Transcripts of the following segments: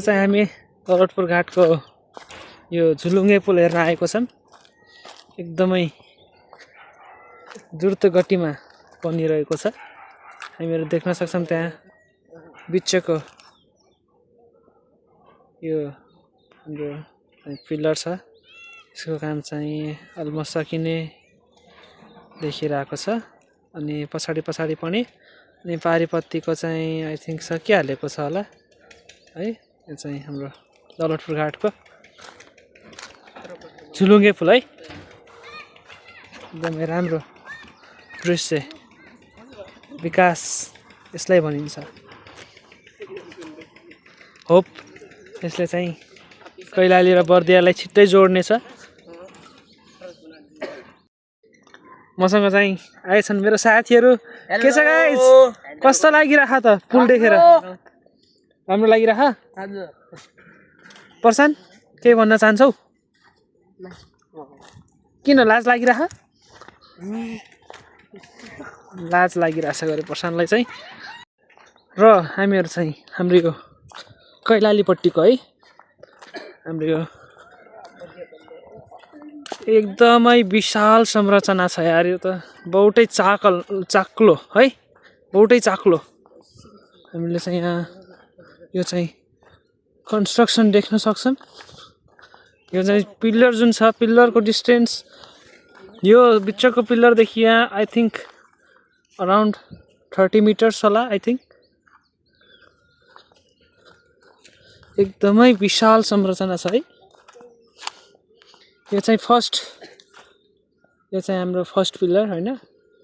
चाहिँ हामी गलतपुर घाटको यो झुलुङ्गे पुल हेर्न आएको छौँ। एकदमै द्रुत गतिमा बनिरहेको छ। हामीहरू देख्न सक्छौँ त्यहाँ बिचको यो हाम्रो पिलर छ, यसको काम चाहिँ अलमोस्ट सकिने देखिरहेको छ। अनि पछाडि पनि अनि पारिपट्टिको चाहिँ आई थिङ्क सकिहालेको छ होला है। यो चाहिँ हाम्रो दौलतपुर घाटको झुलुङ्गे पुल है। एकदमै राम्रो दृश्य, विकास यसलाई भनिन्छ। होप यसले चाहिँ कैलाली र बर्दियालाई छिट्टै जोड्नेछ। मसँग चाहिँ आएछन् मेरो साथीहरू। के छ गाइस, कस्तो लागिरह त पुल देखेर? राम्रो लागिरह? प्रशान के भन्न चाहन्छौ? किन लाज लागिरह? लाज लागिरहेछ गरे प्रशान्तलाई चाहिँ। र हामीहरू चाहिँ हाम्रो यो कैलालीपट्टिको है, हाम्रो यो एकदमै विशाल संरचना छ यार। यो त बहुतै चाक्लो है, बहुतै चाक्लो। हामीले चाहिँ यहाँ यो चाहिँ कन्स्ट्रक्सन देख्न सक्छौँ। यो चाहिँ पिलर जुन छ, पिलरको डिस्टेन्स यो बिचको पिलरदेखि यहाँ आई थिङ्क अराउन्ड 30 मिटर्स होला आई थिङ्क। एकदमै विशाल संरचना छ है। यो चाहिँ हाम्रो फर्स्ट पिलर होइन,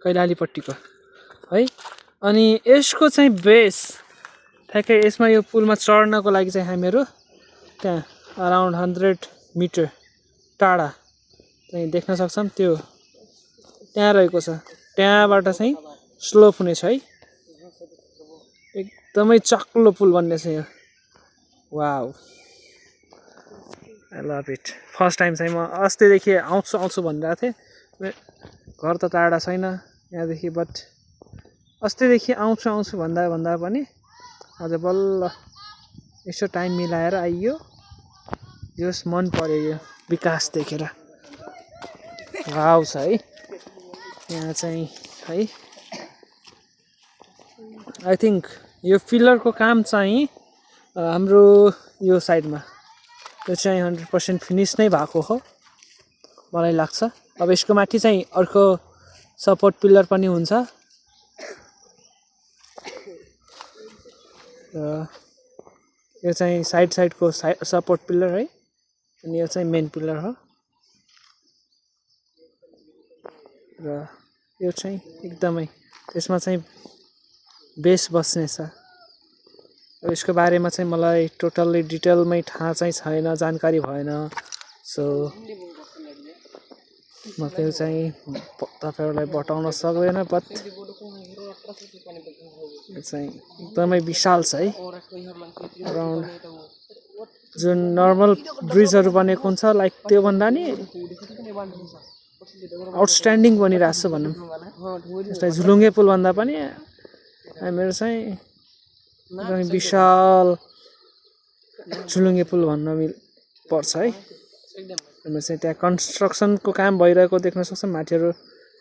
कैलालीपट्टिको है। अनि यसको चाहिँ बेस ठ्याक्कै यसमा यो पुलमा चढ्नको लागि चाहिँ हामीहरू त्यहाँ अराउन्ड 100 मिटर टाढा चाहिँ देख्न सक्छौँ। त्यो त्यहाँ रहेको छ, त्यहाँबाट चाहिँ स्लोप हुनेछ है। एकदमै चाक्लो पुल बन्ने छ यो। Wow, I love it. First time चाहिँ म अस्तिदेखि आउँछु भनिरहेको थिएँ। घर त टाढा छैन यहाँदेखि, बट अस्तिदेखि आउँछु भन्दा पनि आज बल्ल यसो टाइम मिलाएर आइयो। जस मन पर्यो यो विकास देखेर। वाउ छ है यहाँ चाहिँ है। आई थिङ्क यो पिलरको काम चाहिँ हाम्रो यो साइडमा यो चाहिँ 100% फिनिस नै भएको हो मलाई लाग्छ। अब यसको माथि चाहिँ अर्को सपोर्ट पिलर पनि हुन्छ। यो चाहिँ साइडको सपोर्ट पिलर है, अनि यो चाहिँ मेन पिलर हो। र यो चाहिँ एकदमै त्यसमा चाहिँ बेस बस्नेछ। यसको बारेमा चाहिँ मलाई टोटल्ली डिटेलमै थाहा चाहिँ छैन, जानकारी भएन। सो म त्यो चाहिँ तपाईहरुलाई बताउन सक्दैन। बट यो चाहिँ एकदमै विशाल छ है। अराउन्ड जुन नर्मल ब्रिजहरू बनेको हुन्छ लाइक त्यो भन्दा नि आउटस्ट्यान्डिङ बनिरहेछ भनौँ। यसलाई झुलुङ्गे पुल भन्दा पनि हामीहरू चाहिँ एकदमै विशाल झुलुङ्गे पुल भन्न पर्छ है। हामी चाहिँ त्यहाँ कन्स्ट्रक्सनको काम भइरहेको देख्न सक्छौँ।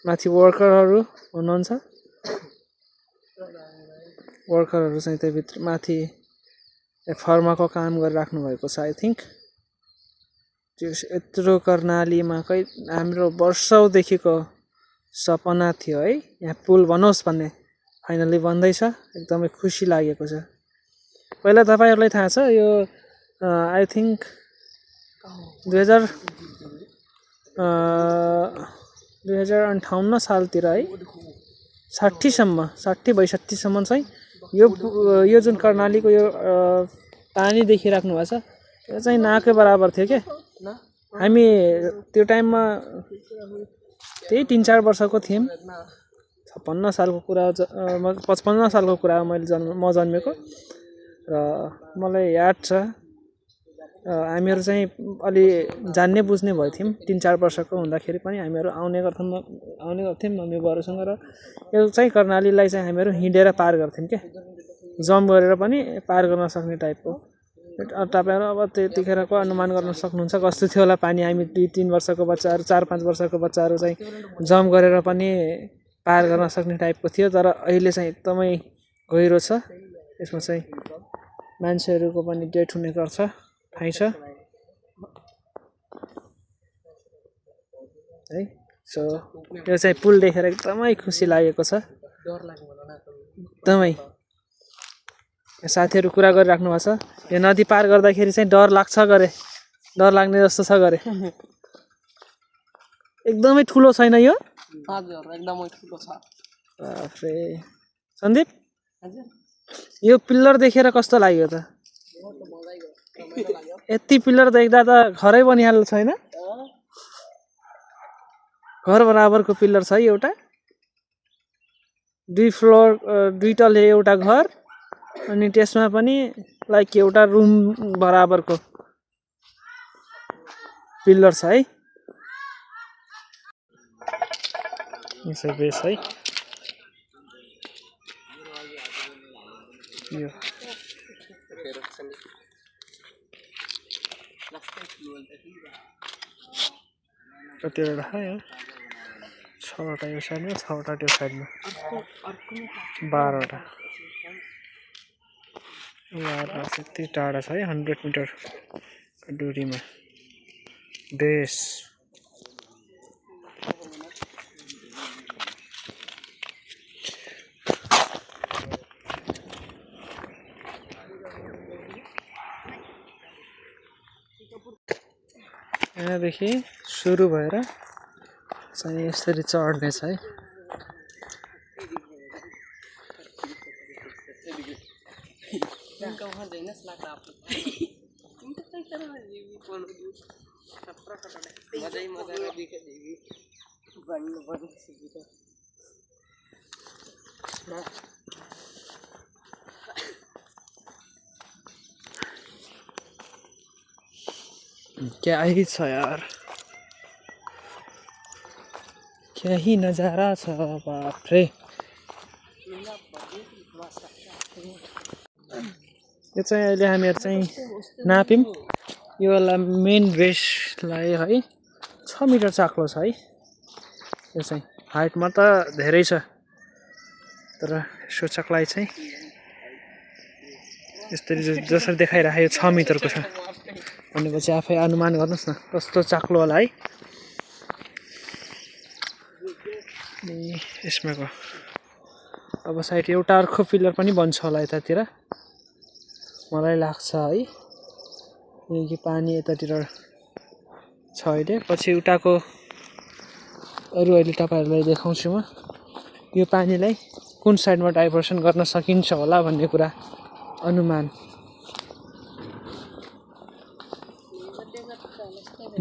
माथि वर्करहरू हुनुहुन्छ। वर्करहरू चाहिँ त्यहाँभित्र माथि फर्माको काम गरिराख्नु भएको छ आई थिङ्क। त्यो यत्रो कर्णालीमा हाम्रो वर्षौँदेखिको सपना थियो है, यहाँ पुल बनोस् भन्ने। फाइनली बन्दैछ, एकदमै खुसी लागेको छ। पहिला तपाईँहरूलाई थाहा छ यो आई थिङ्क 2058 सालतिर है 60-62 चाहिँ यो जुन कर्णालीको यो पानी देखिराख्नु भएको छ यो चाहिँ नाकै बराबर थियो के हामी त्यो टाइममा त्यही 3-4 वर्षको थियौँ 56 सालको कुरा 55 सालको कुरा मैले म जन्मेको र मलाई याद छ हामीहरू चाहिँ अलि जान्ने बुझ्ने भएथ्यौँ 3-4 वर्षको हुँदाखेरि पनि हामीहरू आउने गर्थ्यौँ मम्मी बुवाहरूसँग र यो चाहिँ कर्णालीलाई चाहिँ हामीहरू हिँडेर पार गर्थ्यौँ के जम्प गरेर पनि पार गर्न सक्ने टाइपको तपाईँहरू अब त्यतिखेरको अनुमान गर्न सक्नुहुन्छ कस्तो थियो होला पानी हामी 2-3 वर्षको बच्चाहरू 4-5 वर्षको बच्चाहरू चाहिँ जम्प गरेर पनि पार गर्न सक्ने टाइपको थियो तर अहिले चाहिँ एकदमै गहिरो छ यसमा चाहिँ मान्छेहरूको पनि डेथ हुने गर्छ थाहै छ है सो यो चाहिँ पुल देखेर एकदमै खुसी लागेको छ एकदमै साथीहरू कुरा गरिराख्नु भएको छ यो नदी पार गर्दाखेरि चाहिँ डर लाग्ने जस्तो छ गरे एकदमै ठुलो छैन यो हजुर एकदमै ठुलो छ बाफरे सन्दीप यो पिल्लर देखेर कस्तो लाग्यो त यति पिल्लर देख्दा त घरै बनिहाल्नु छैन घर बराबरको पिल्लर छ एउटा 2 तले एउटा घर अनि त्यसमा पनि लाइक एउटा रुम बराबरको पिल्लर छ है यसै बेस है यो कतिवटा है 6वटा यो साइडमा 6वटा त्यो साइडमा 12वटा यति टाढा छ है 100 मिटरको दूरीमा बेस यहाँदेखि सुरु भएर चाहिँ यसरी चढ्ने छ है क्या ही छ यार क्या ही नजारा छ बाफ्रे यो चाहिँ अहिले हामीहरू चाहिँ नाप्यौँ यो वाला मेन बेसलाई है 6 मिटर चाक्लो छ है यो चाहिँ हाइटमा त धेरै छ तर यसो चाक्लाइ चाहिँ यसरी जसरी देखाइराख्यो 6 मिटरको छ भनेपछि आफै अनुमान गर्नुहोस् न कस्तो चाक्लो होला है यसमाको अब साइड एउटा अर्को पिलर पनि बन्छ होला यतातिर मलाई लाग्छ है यो पानी यतातिर छ अहिले पछि उताको अरु अहिले तपाईहरुलाई देखाउँछु म यो पानीलाई कुन साइडमा डाइभर्सन गर्न सकिन्छ होला भन्ने कुरा अनुमान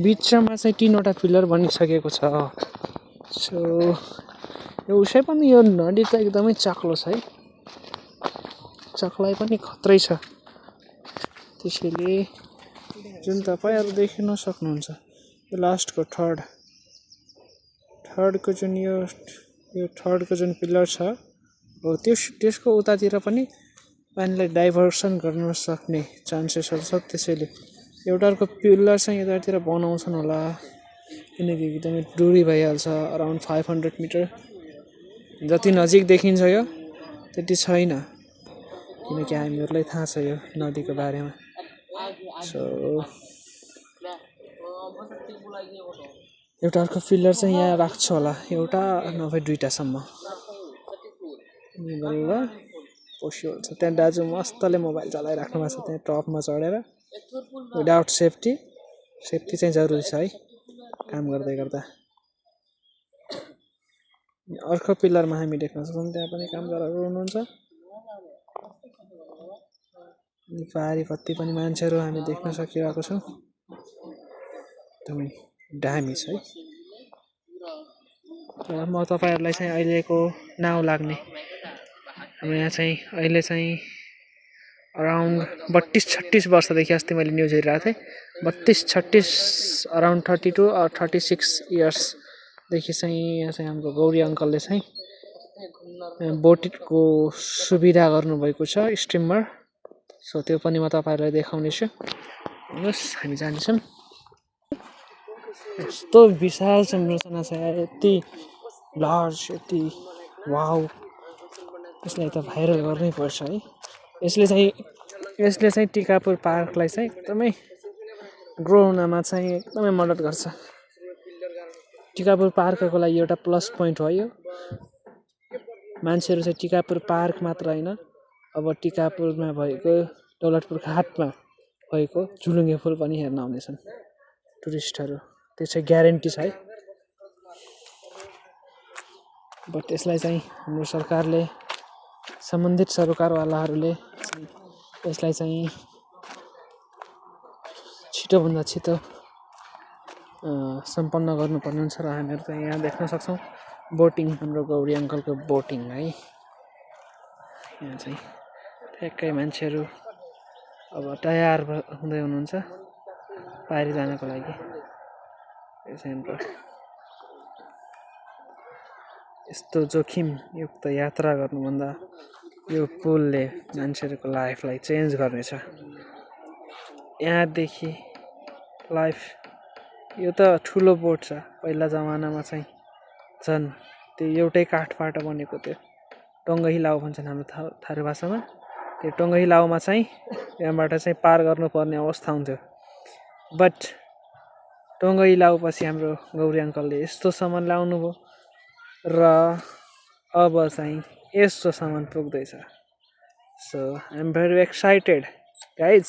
बिचमा चाहिँ 3वटा पिलर बनिसकेको छ सो यो उसै पनि यो नदी त एकदमै चाक्लो छ है चाक्लाइ पनि खत्रै छ त्यसैले जुन तपाईहरु देख्न सक्नुहुन्छ यो लास्टको थर्डको जुन यो थर्डको जुन पिलर छ हो त्यसको उतातिर पनि पानीलाई डाइभर्सन गर्न सक्ने चान्सेसहरु छ त्यसैले एउटाको पिलर चाहिँ यतातिर बनाउँछन् होला किनकि एकदमै दूरी भइहाल्छ अराउन्ड 500 मिटर जति नजिक देखिन्छ यो त्यति छैन किनकि हामीहरुलाई थाहा छ यो नदीको बारेमा सो एउटा अर्को पिलर चाहिँ यहाँ राख्छ होला एउटा नभए 2टासम्म बल्ल पोसिबल छ। त्यहाँ दाजु मस्तले मोबाइल चलाइराख्नु भएको छ त्यहाँ टपमा चढेर विदाउट सेफ्टी चाहिँ जरुरी छ है काम गर्दै गर्दा। अर्को पिलरमा हामी देख्न सक्छौँ त्यहाँ पनि काम गरेर हुनुहुन्छ। पारिपट्टि पनि मान्छेहरू हामी देख्न सकिरहेको छौँ। एकदमै दामी छ है। म तपाईँहरूलाई चाहिँ अहिलेको नाउँ लाग्ने हाम्रो यहाँ चाहिँ अहिले चाहिँ अराउन्ड 32-36 वर्षदेखि अस्ति मैले न्युज हेरिरहेको थिएँ 32-36 अराउन्ड 32 or 36 इयर्सदेखि चाहिँ यहाँ चाहिँ हाम्रो गौरी अङ्कलले चाहिँ बोटको सुविधा गर्नुभएको छ स्टिमर। सो त्यो पनि म तपाईँहरूलाई देखाउनेछु। हेर्नुहोस् हामी जान्छौँ। यस्तो विशाल संरचना छ यार, यति लार्ज, यति वाउ। यसलाई त भाइरल गर्नै पर्छ है। यसले चाहिँ टिकापुर पार्कलाई चाहिँ एकदमै ग्रो हुनमा चाहिँ एकदमै मद्दत गर्छ। टिकापुर पार्कको लागि एउटा प्लस पोइन्ट हो यो। मान्छेहरू चाहिँ टिकापुर पार्क मात्र होइन, अब टिकापुरमा भएको दौलतपुर घाटमा भएको झुलुङ्गे फुल पनि हेर्न आउनेछन् टुरिस्टहरू। त्यो चाहिँ ग्यारेन्टी छ है। बट यसलाई चाहिँ हाम्रो सरकारले, सम्बन्धित सरकारवालाहरूले यसलाई चाहिँ छिटोभन्दा छिटो सम्पन्न गर्नुपर्ने हुन्छ र हामीहरू चाहिँ यहाँ देख्न सक्छौँ बोटिङ, हाम्रो गौरी अङ्कलको बोटिङ है। यहाँ चाहिँ ठ्याक्कै मान्छेहरू अब तयार हुँदै हुनुहुन्छ पारि जानको लागि। यो चाहिँ हाम्रो यस्तो जोखिमयुक्त यात्रा गर्नुभन्दा यो पुलले मान्छेहरूको लाइफलाई चेन्ज गर्नेछ। यहाँदेखि लाइफ, यो त ठुलो बोट छ। पहिला जमानामा चाहिँ झन् त्यो एउटै काठबाट बनेको त्यो टङ्गहिलाउ भन्छन् हाम्रो थारू भाषामा। त्यो टङ्गहिलाउमा चाहिँ यहाँबाट चाहिँ पार गर्नुपर्ने अवस्था हुन्थ्यो। बट टङ्गहिलाउ पछि हाम्रो गौरी अङ्कलले यस्तो सामान ल्याउनु भयो र अब चाहिँ यस्तो सामान पुग्दैछ। So I am very excited guys.